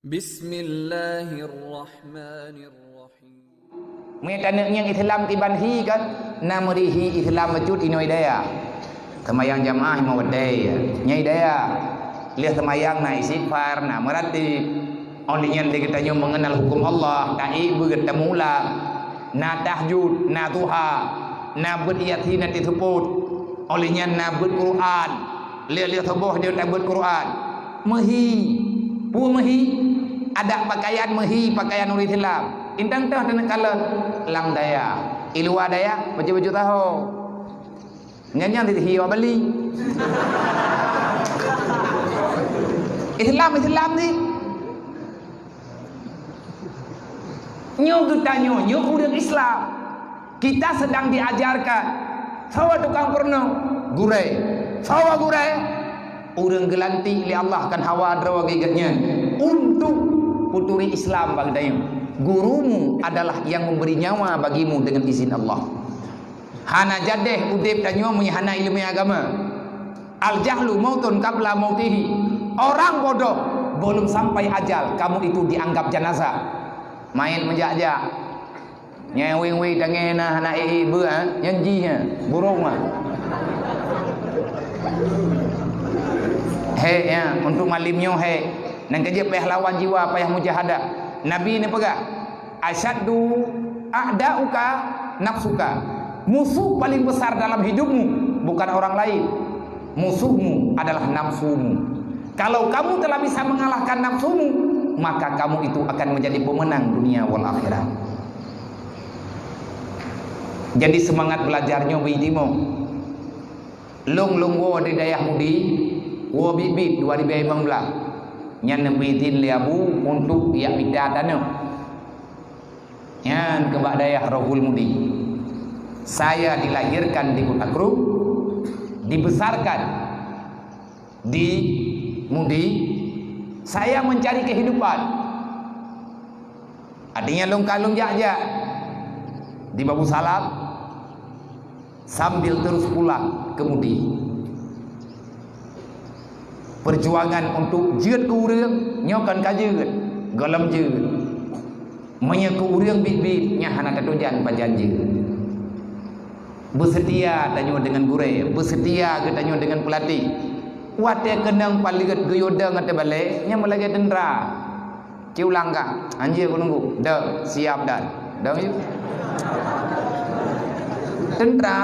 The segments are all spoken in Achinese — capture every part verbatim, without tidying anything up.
Bismillahirrahmanirrahim. Meunyoe taneuk ngieng Islam kiban hi kan, na meuri hi Islam bacut inoe daya. Seumayang jamaah imoe watèe, nyoe daya. Lheueh seumayang na istighfar, na meuratib. Óh lheueh nyan lé geutanyoe meungenal huköm Allah, taék beuet, tamulang. Na tahajud, na duha, na beuet Yasin na teuseupôt. Óh lheueh nyan na beuet Quran. Lheueh-lheueh suboh jeuet tabeuet Quran. Meuhi. Peue meuhi? Adak pakaian meuhi, pakaian ureueng Islam. Intan toh taneuk kalon lam daya. I luwa daya, baju-baju taho. Nyan-nyan di hiwa bali. Islam, Islam ni. Nyoe geutanyoe, nyoe ureueng Islam. Kita sedang diajarkan. Sawa tukang peurunoe, gurèe. Sawa gurèe, ureueng geulantik lé Allah kan hawa droe geuh nyan untuk peuturi Islam bak geutanyoe. Gurumu adalah yang memberi nyawa bagimu dengan izin Allah. Hana jadeh udeb tanyoe meunyoe hana ileumèe agama. Al-jahlu mautun qabla mautihi. Orang bodoh, belum sampai ajal, kamu itu dianggap jenazah. Manyèt meujak-jak. Nyang weng-weng tangai na hana ék-ék beuet, ha? Nyan jih, ha? Burông, ha? Hék, ya, untuk malam nyoe hék. Nyang keujeuet payah lawan jiwa, payah mujahadah. Nabi neupeugah, "Asyaddu a'da'uka nafsuka." Musuh paling besar dalam hidupmu bukan orang lain. Musuhmu adalah nafsumu. Kalau kamu telah bisa mengalahkan nafsumu, maka kamu itu akan menjadi pemenang dunia wal akhirat. Jadi, semangat belajar nyoe beuitimong. Lôn, lôn woe di dayah Mudi, woe biet-biet dua ribèe limong blah. Nyan neubri idhin lé Abu untuk jak mita taneuk. Nyan keu bak dayah Rohul Mudi. Saya dilahirkan di Kota Kru, dibesarkan di Mudi, saya mencari kehidupan. Artinya, lôn ka lôn jak-jak di Babu Salam sambil terus pulang ke Mudi. Perjuangan untuk jeuet keu ureueng nyoe kon ka jeuet, gohlom jeuet. Meunyoe keu ureueng biet-biet, nyan hana tatujan pajan jeuet. Beuseutia tanyoe deungon gurèe, beuseutia geutanyoe deungon peulatéh. Watèe keunong paleuet geuyue dong ateueh balèe, nyan meulagèe teuntra. Ci ulang kah? Hanjeuet ku nunggu. Dong, siap dan. Dong yuk. Teuntra.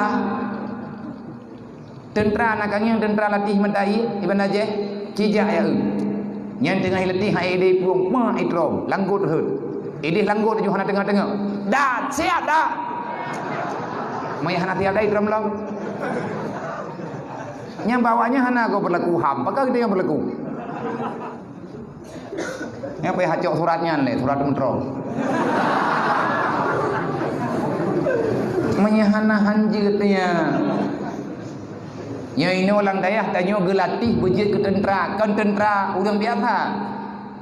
Teuntra na ka ngieng teuntra latih meutai, iban najeh, cijak ya eu. Nyan teungoh latih hai idéh pueng, ma itrom, langgot rhot. Idéh langgot ju hana teungoh-teungoh. Dat, siap dat. Meunyo hana siap dat itrom lom. Nyang bawah nyan hana goe berlaku ham, pakon geutanyoe berlaku. Nyang payah cok surat nyan lé, surat meutroh. Meunyo hana hanjeuet nyan. Nyoe inoe lam dayah tanyoe geulatih beujeuet keu teuntra, kon teuntra ureueng biasa.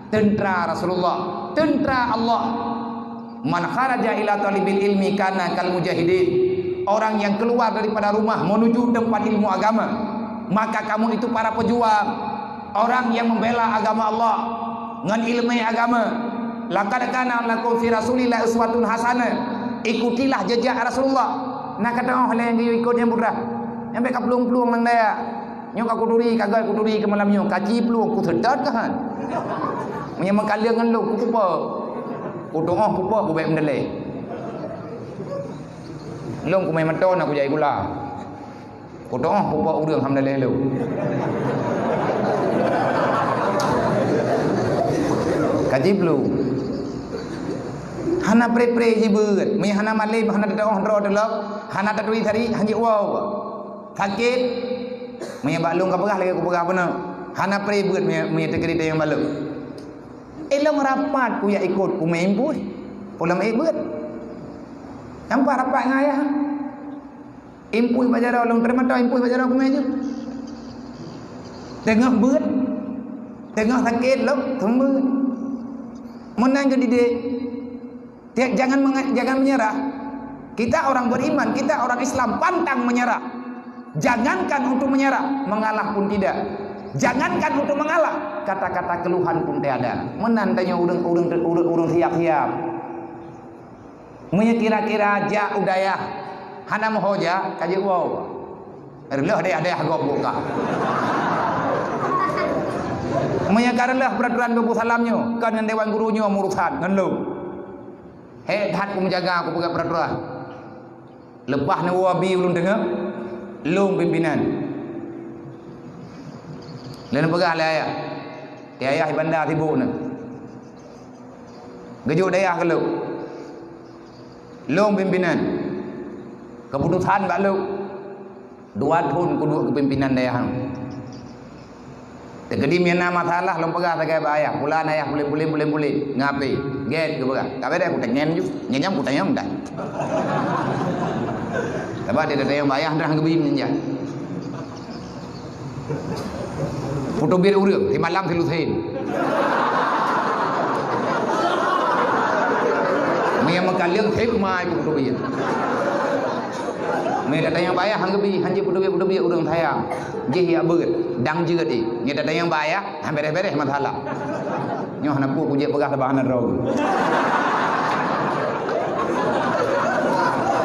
Teuntra Rasulullah, teuntra Allah. "Man kharaja ila talibil ilmi kana kal mujahidin." Orang yang keluar daripada rumah menuju tempat ilmu agama, maka kamu itu para pejuang, orang yang membela agama Allah ngon ileumèe agama. "Laqad kana lakum fi Rasulillah uswatun hasanah." Ikutilah jejak Rasulullah. Na ka teuh lé nyang geuyue ikot nyang budrah. Nyang bèk ka plueng-plueng lam dayah. Nyoe ka kuturi, ka göt kuturi keu malam nyoe. Ka ci plueng, kuseudot keuhan. Meunyoe meukaleueng ngon lôn, kupupa. Kutu'oh pupa, kubèk meudalèe. Lôn kumè mantong na kujai gula. Kutu'oh pupa ureueng ham dalèe lôn. Ka ci plueng. Hana pré-pré jibeuet. Meunyoe hana malém, hana tatu'oh droe teuh lom, hana taturi sari, hanjeuet woe. Sakét. Meunyoe bak lôn ka peugah lagèe kupeugah bunoe, hana pré beuet meunyoe, meunyoe teukeuri tanyong bak lôn. Eh, lôn rapat kujak ikot kumè impui. Ulôn ék beuet. Nampak rapat ngon ayah. Impui bak jaroe lôn, teurimong impui bak jaroe kumè jeuet. Teungoh beuet, teungoh sakét lôn, teungoh beuet. Meunan keu didik. Tiap, jangan menga-, jangan menyerah. Kita orang beriman, kita orang Islam, pantang menyerah. Jangankan untuk menyerah, mengalah pun tidak. Jangankan untuk mengalah, Kata-kata keluhan pun tiada. Meunan tanyoe ureuëng, ureuëng, ureuëng, ureuëng siap-siap. Meunyoe kira-kira jak u dayah, hana meuho jak, ka jeuet woe. Reuloh dayah-dayah gob buka. Meunyoe ka reuloh peuraturan Teungku Salam nyoe, kon ngon dewan guru nyoe meurusan ngon lôn. Hék that kumeujaga kupeugah peuraturan. Leupah neuwoe bi ulôn teungoh, lôn pimpinan. Lôn peugah lé ayah, "Di ayah di banda sibuk nyoe. Geujok dayah keu lôn. Lôn pimpinan. Keuputosan bak lôn. Dua thon kuduek keu pimpinan dayah." Teukeudi meunyo na masalah lôn peugah sagai bak ayah, "Pulan ayah pulen, pulen, pulen, pulen." Ngapi? Gét geupeugah. Ka beres kutanyong ju. Nyan nyang kutanyong dah. Sabab dia tanyong bak ayah dah geubi meunyan. Putôbiet ureuëng, simalam silusen. Meunyo meukaleueng hikmah ibu putôbiet. Meunyo tanyong bak ayah han geubi, han jeuet putôbiet-putôbiet ureuëng sayang. Jih yak beuet, dang jeuet i. Nyoe tatanyong bak ayah, han beres-beres masalah. Nyoe hana peue kujak peugah sabab hana droe.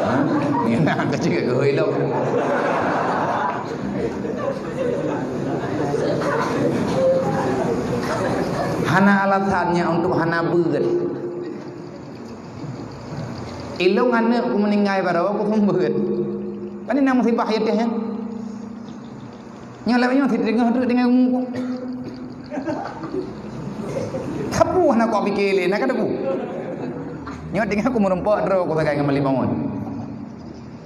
Ha? Nyoe na keucil keu ilok. Hana alasannya untuk hana beuet. Ilong aneuk ku meuninggai baroe ku seumeubeuet. Pane na musibah ya teh nyan. Nyoe lewat nyoe sit teungoh treuk tinggai umu ku. Kapu hana kau pikir lé, na ka teupeu. Nyoe tinggai ku meureumpok droe ku sagai ngon Malik Bangun.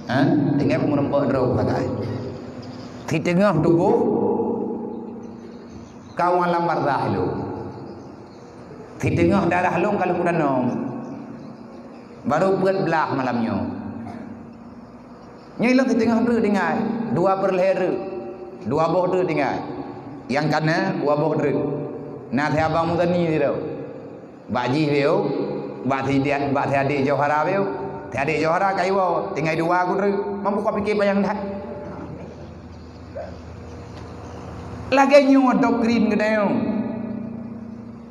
Ha? Tinggai ku meureumpok droe ku sagai. Sit teungoh tuboh kau alam barzah ilong. Sit teungoh darah lôn ka lheueh kudanong. Baru peuet blah malam nyoe. Nyoe ilong sit teungoh treuk tinggai, dua peureulhèe treuk, dua boh treuk tinggai. Nyang kana dua boh treuk. Na si Abang Muzani sidroe. Bak jih beu, bak si, bak si adék Johara beu. Si adék Johara ka iwoe, tinggai dua ku treuk. Mampu kau pikir panyang that. Lagèe nyoe doktrin geutanyoe.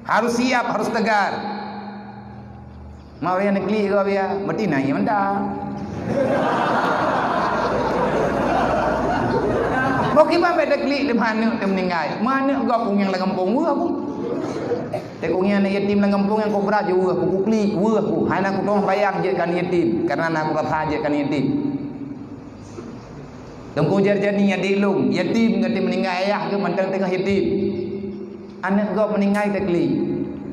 Harus siap, harus tegar. Mau nyang neuklik keu biya, meuti na ié mantong. Bok kiban bèk teuklik di manök teumeuninggai. Manök gob nyang lam gampông weueh ku. Teuk nyang aneuk yatim lam gampông nyang kobra jih weueh ku, kuklik weueh ku. Hana kutoh bayang jeuet keu aneuk yatim, karena na kurasa jeuet keu aneuk yatim. Teungku Jarjani adék lôn, yatim, geutem meuninggai ayah geuh mantong teungoh yatim. Aneuk gob meuninggai teuklik.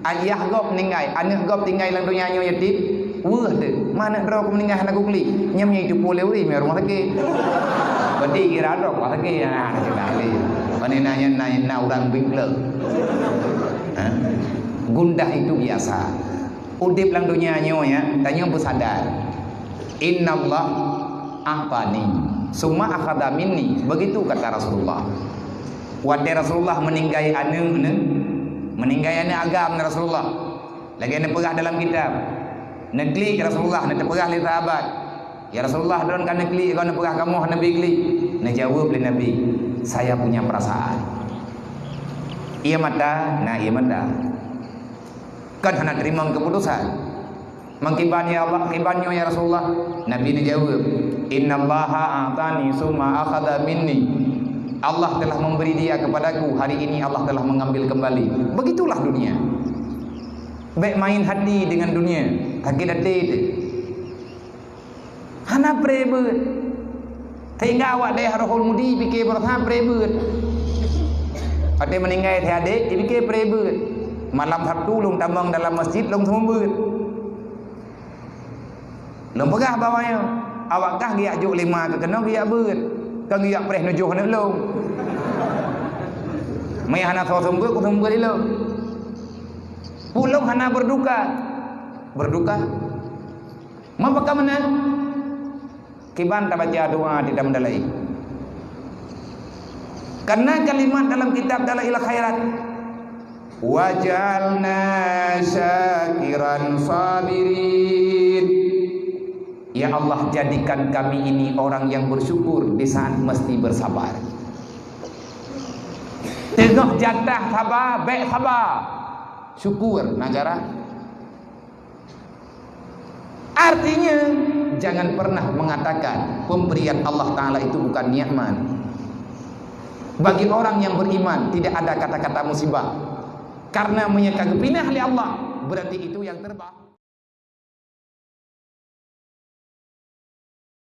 Ayah gob meuninggai, aneuk gob tinggai lam donya nyoe yatim. Weueh teuh, ma aneuk droe ku meuninggai hana kuklik. Nyan nyang jiteupeue lé ureueng rumoh sakét. Berarti kira droe rumoh sakét, ah, kira ahli. Pane na nyan na, na urang bingkleuk. Ha? Gundah itu biasa. Udép lam donya nyoe ya, tanyoe beusadar. Innallaha a'tani, summa akhadha minni. Begitu kata Rasulullah. Watèe Rasulullah meuninggai aneuk neu, meuninggai aneuk agam neu Rasulullah. Lagèe neupeugah dalam kitab. Neuklik Rasulullah, neuteupeugah lé sahabat. "Ya Rasulullah, droen ka neuklik, kon neupeugah kamoe hana biklik." Neujaweueb lé Nabi, "Saya punya perasaan." Ié mata, na ié mata. Kan hana teurimong keuputosan. Mangkiban ya Allah, kiban nyoe ya Rasulullah? Nabi neujaweueb, "Innallaha a'tani summa akhadha minni." Allah telah memberi dia kepadaku, hari ini Allah telah mengambil kembali. Begitulah dunia. Bèk main hati dengan dunia. Sakét até teuh. Hana pré beuet. Sehingga awak dayah Rohul Mudi pike beurasa pré beuet. Watèe meuninggai si adék, jipike pré beuet. Malam Sabtu lôn tamong dalam masjid lôn seumeubeuet. Lôn peugah bak awak nyoe, awak kah geujak jok lé ma keuh keunoe geujak beuet. Kon geujak preh neujoh aneuk lôn. Meunyo hana soe seumeubeuet, kuseumeubeuet lé lôn. Peue lôn hana berduka. Berduka. Meunyo pakon meunan, kiban tabaca doa di dalam dalai. Karena kalimat dalam kitab Dalail Khairat, "Waj'alna syakiran sabirin." Ya Allah, jadikan kami ini orang yang bersyukur di saat mesti bersabar. Teungoh jatah saba, bèk saba. Syukur na cara. Artinya, jangan pernah mengatakan pemberian Allah Ta'ala itu bukan nikmat. Bagi orang yang beriman, tidak ada kata-kata musibah. Karena meunyo ka geupinah lé Allah, berarti itu yang terbaik.